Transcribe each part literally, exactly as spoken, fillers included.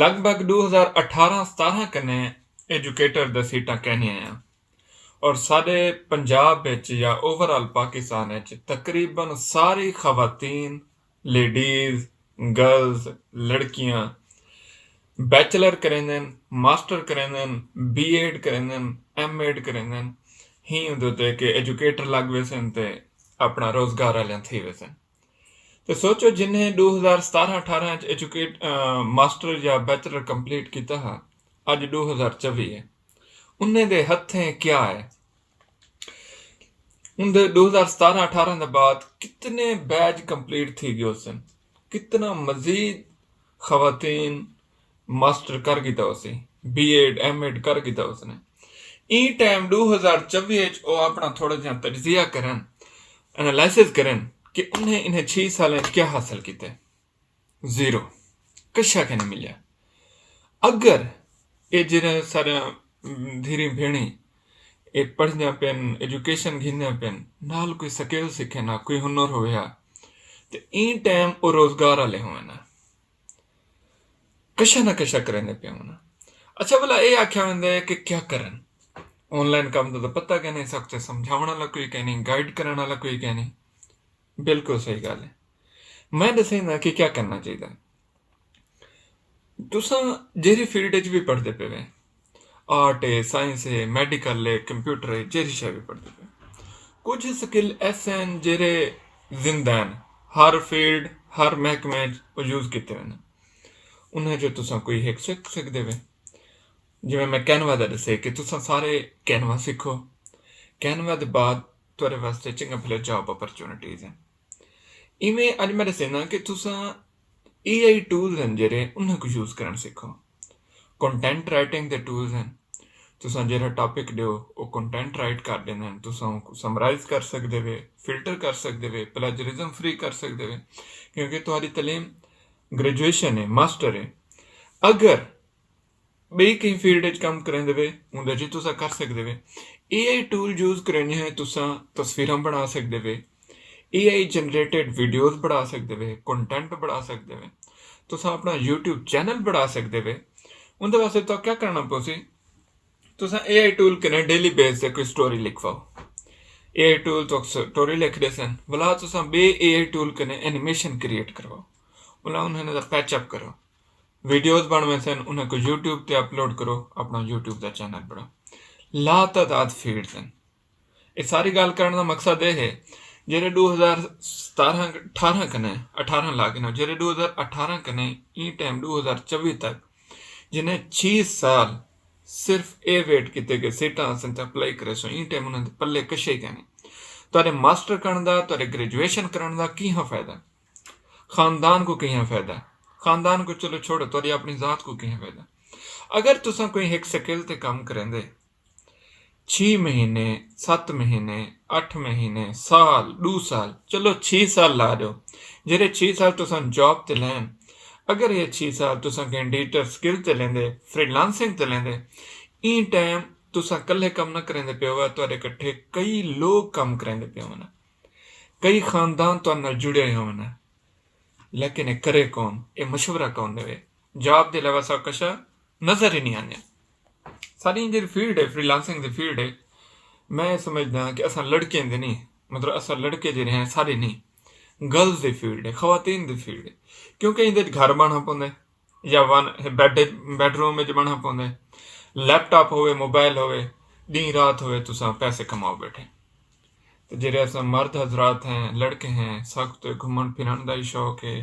لگ بھگ ڈو ہزار اٹھارہ ستارہ کنے ایجوکیٹر دے سیٹاں کینیاں ہیں، اور سارے پنجاب وچ یا اوور آل پاکستان وچ تقریباً ساری خواتین، لیڈیز، گرلز، لڑکیاں بیچلر کریندن، ماسٹر کریندن، بی ایڈ کریندن، ایم ایڈ کریندن، ہی اندر تے کہ ایجوکیٹر لگ ویسن تے اپنا روزگار والیاں تھی ویسن۔ تے سوچو، جنہیں ڈو ہزار ستارہ اٹھارہ وچ ایجوکیٹ ماسٹر یا بیچلر کمپلیٹ کیتا ہا، اج ڈو ہزار چوی ہے، انہیں دے ہتھیں کیا ہے؟ اندے ڈو ہزار ستارہ اٹھارہ دے بعد کتنے بیچ کمپلیٹ تھی گئے ہوسن؟ کتنا مزید خواتین ماسٹر کر گھدا ہوسی، بی ایڈ، ایم ایڈ کر گھدا ہوسن؟ ایں ٹائم ڈو ہزار چوی وچ او اپنا تھوڑا جہاں تجزیہ کرن، انالائسس کرن کہ انہیں انہیں چھی سالاں وچ کیا حاصل کیتے؟ زیرو۔ کشا کہیں نہیں ملیا۔ اگر اے جڑے سارے دھیریں بھیڑیں اے پڑھدیاں پن، ایجوکیشن گھندیاں پن، نال کوئی سکل سکھے نہ، کوئی ہنر ہویا، تے ایں ٹائم او روزگار والے ہوئے نا، کشا نہ کشا کریندے پے ہونا۔ اچھا، بھلا اے آکھیا ویندے کہ کیا کرن؟ آن لائن کم دا تو پتہ کہیں نہیں، سب تے سمجھاوݨ والا کوئی کہیں نہیں، گائیڈ کرݨ والا کوئی کہیں نہیں۔ بالکل صحیح گال ہے۔ میں ݙسیندا کہ کیا کرنا چاہیدا۔ تساں جیڑھی فیلڈ وچ بھی پڑھدے پے وے، آرٹ ہے، سائنس ہے، میڈیکل ہے، کمپیوٹر ہے، جیڑھی شے بھی پڑھدے پے، کچھ سکل ایسے ہیں جیڑھے زندہ ہیں، ہر فیلڈ، ہر محکمے وچ او یوز کیتے ویندے۔ انہیں جو تساں کوئی ہک سکھ سکدے وے۔ جویں میں کینوا دا ݙسے کہ تساں سارے کینوا سکھو، کینوا دے بعد تہاݙے واسطے چنگا بھلا جاب اپرچونٹیز ہیں۔ ایویں اڄ میں ݙسیناں کہ تساں اے آئی ٹولز ہن جیڑھے، انہاں کوں یوز کرݨ سکھو۔ کنٹینٹ رائٹنگ دے ٹولز ہن، تساں جیڑھا ٹاپک ݙیو، او کنٹینٹ رائٹ کر ݙیندے ہن، تساں اونکوں سمرائز کر سڳدے وے، فلٹر کر سڳدے وے، پلیجرزم فری کر سڳدے وے، کیونکہ تہاݙی تعلیم گریجویشن ہے، ماسٹر ہے۔ اگر ٻئی کہیں فیلڈ وچ کم کریندے وے، اوندے وچ تساں کر سڳدے وے۔ اے آئی ٹول یوز کریندے ہوئے تساں تصویراں بݨا سڳدے وے، اے آئی جنریٹڈ ویڈیوز بݨا سڳدے وے، کنٹینٹ بݨا سڳدے وے، تساں اپݨا یوٹیوب چینل بݨا سڳدے وے۔ اوندے واسطے تہاکوں کیا کرݨا پوسی؟ تساں اے آئی ٹول کنے ڈیلی بیس تے کوئی سٹوری لکھواؤ۔ اے آئی ٹول تہاکوں سٹوری لکھ ݙیسن، ولا تساں ٻئے اے آئی ٹول کنے اینیمیشن کریئیٹ کرواؤ، ولا انہاں دا پیچ اپ کرو۔ ویڈیوز بݨ ویسن، انہاں کوں یوٹیوب تے اپلوڈ کرو، اپݨا یوٹیوب دا چینل بݨاؤ۔ لاتعداد فیلڈز ہن۔ اے ساری ڳالھ کرݨ دا مقصد اے ہے، جیڑھے ݙو ہزار ستارہ اٹھارہ کنے، اٹھارہ لا گھنو، جیڑھے ݙو ہزار اٹھارہ کنے ایں ٹائم ݙو ہزار چوی تک جنہیں چھی سال صرف اے ویٹ کیتے کہ سیٹاں اساں تے اپلائی کریسوں، ایں ٹائم انہاں دے پلے کشے کائنی۔ تہاݙے ماسٹر کرݨ دا، تہاݙے گریجویشن کرݨ دا کیہاں فائدہ؟ خاندان کوں کیہاں فائدہ؟ خاندان کوں چلو چھوڑو، تہاݙی اپݨی ذات کوں کیہاں فائدہ؟ اگر تساں کوئی ہک سکل تے کم کریندے، چھی مہینے، ست مہینے، اٹھ مہینے، سال، ݙو سال، چلو چھی سال لا ݙیو، جیڑھے چھی سال تساں جاب تے لین، اگر اے چھی سال تساں کہیں ڈیجیٹل سکل تے لیندے، فری لانسنگ تے لیندے، ایں ٹائم تساں کلھے کم نہ کریندے پئے ہووے، تہاݙے کٹھے کئی لوک کم کریندے پئے ہوون۔ کئی خاندان تہاݙے نال جڑے ہوئے ہوون، لیکن اے کرے کون؟ اے مشورہ کون ݙیوے؟ جاب دے علاوہ سب کچھ نظر ہی نہیں آندے۔ ساری جیڑھی فیلڈ ہے، فری لانسنگ دی فیلڈ ہے، میں سمجھدا کہ اساں لڑکیں دے نہیں، مطلب اساں لڑکے جیڑھے ہیں سارے نہیں، گرلز دی فیلڈ ہے، خواتین دی فیلڈ ہے، کیونکہ ایندے وچ گھر بݨا پوندے، یا ون بیڈ، بیڈ روم وچ بݨا پوندے، لیپ ٹاپ ہووے، موبائل ہووے، ݙینہہ رات ہووے، تساں پیسے کماؤ ٻیٹھے۔ تے جیڑھے اساں مرد حضرات ہیں، لڑکے ہیں، ساکوں تے گھمݨ پھرݨ دا ہی شوق ہے،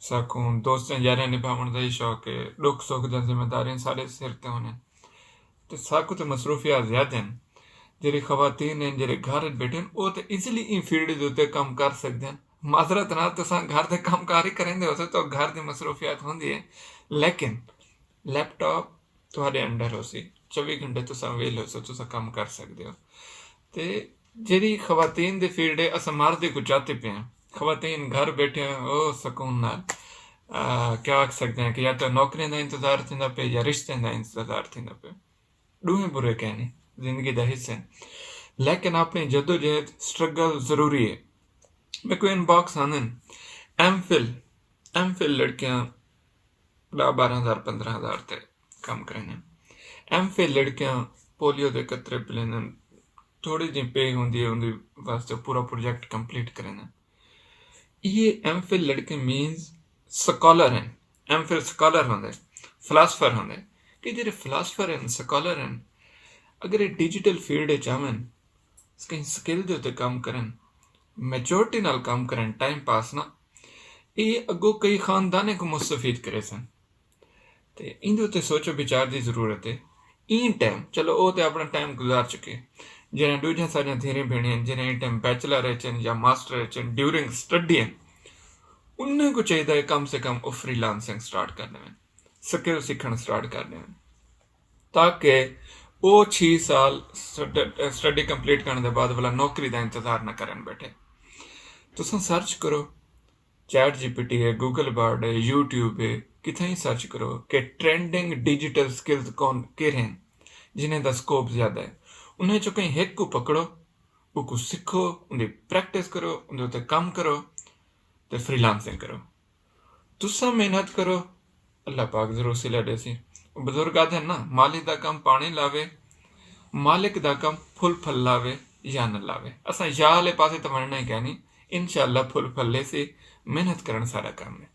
ساکوں دوستیں یاریاں نبھاوݨ دا ہی شوق ہے، ݙکھ سکھ دیاں ذمہ داریاں ساݙے سر تے ہوندین، تے ساکوں تے مصروفیات زیادہ ہن۔ جیڑھے خواتین ہن، جیڑھے گھر وچ ٻیٹھے ہن، او تے ایزیلی ایں فیلڈ دے اتے کم کر سڳدے ہن۔ معذرت نال تساں گھر دے کم کار ہی کریندے ہوسو، تو گھر دی مصروفیات ہوندی ہے، لیکن لیپ ٹاپ تہاݙے انڈر ہوسی، چوی گھنٹے تساں ویلھے ہوسو، تساں کم کر سڳدے ہو۔ تے جیڑھی خواتین دی فیلڈ ہے، اساں مرد کوں چاتے پئے ہیں، خواتین گھر ٻیٹھے ہیں، او سکون نال، آ، کیا آکھ سڳدے ہیں کہ یا تو نوکریاں دا انتظار تھیندا پئے یا رشتیں دا انتظار تھیندا پئے۔ ݙوہیں برے کائنی، زندگی دا حصہ ہن، لیکن اپݨی جدوجہد، سٹرگل ضروری ہے۔ میکوں ان باکس آندن، ایم فل، ایم فل لڑکیاں ݙاہ ٻارہاں ہزار پندرہاں ہزار تے کم کریندن۔ ایم فل لڑکیاں پولیو دے قطرے پلیندن، تھوڑی جی پے ہوندی ہے، اوندے واسطے پورا پروجیکٹ کمپلیٹ کریندن۔ یہ ایم فل لڑکے مینز سکالر ہیں۔ ایم فل سکالر ہوندے، فلاسفر ہوندے، کہ جڑے فلاسفر ہیں، سکالر ہیں، اگر یہ ڈیجیٹل فیلڈ وچ آون، کہیں سکل دے تے کم کرن، میچورٹی نال کم کرن، ٹائم پاس نہ، یہ اگوں کئی خاندانیں کو مستفید کرے سن۔ تے ایندے اتے سوچ و بچار دی ضرورت ہے۔ این ٹائم، چلو، او تے اپنا ٹائم گزار چکے۔ جنہیں ڈوجھاں ساریاں دھیریں بھیݨیں، جنہیں این ٹائم بیچلر اچن یا ماسٹر اچن، ڈیورنگ سٹڈی ہیں، انہیں کو چاہیے ہے کم سے کم او فری لانسنگ سٹارٹ کر دیں، سکل سیکھن سٹارٹ کر دیں، تاکہ او چھی سال سٹڈی کمپلیٹ کرنے دے بعد والا نوکری دا انتظار نہ کرن بیٹھے۔ تساں سرچ کرو، چیٹ جی پی ٹی ہے، گوگل بارڈ ہے، یوٹیوب ہے، کتھائیں سرچ کرو کہ ٹرینڈنگ ڈیجیٹل سکلز کون کیرھے ہیں، جنہیں دا سکوپ زیادہ ہے۔ انہیں چوں کہیں ہک کوں پکڑو، اوکوں سکھو، اوندی پریکٹس کرو، اوندے اتے کم کرو، تے فری لانسنگ کرو۔ تساں محنت کرو، اللہ پاک ضرور صلہ ݙیسی۔ بزرگ آہدن نا، مالک دا کم پاݨی لاوے، مالک دا کم پھل پھل لاوے یا نہ لاوے۔ اساں یا والے پاسے تاں ونڄݨا ہی کائنی، انشاءاللہ پھل پھل لیسی۔ محنت کرݨ سارا کم ہے۔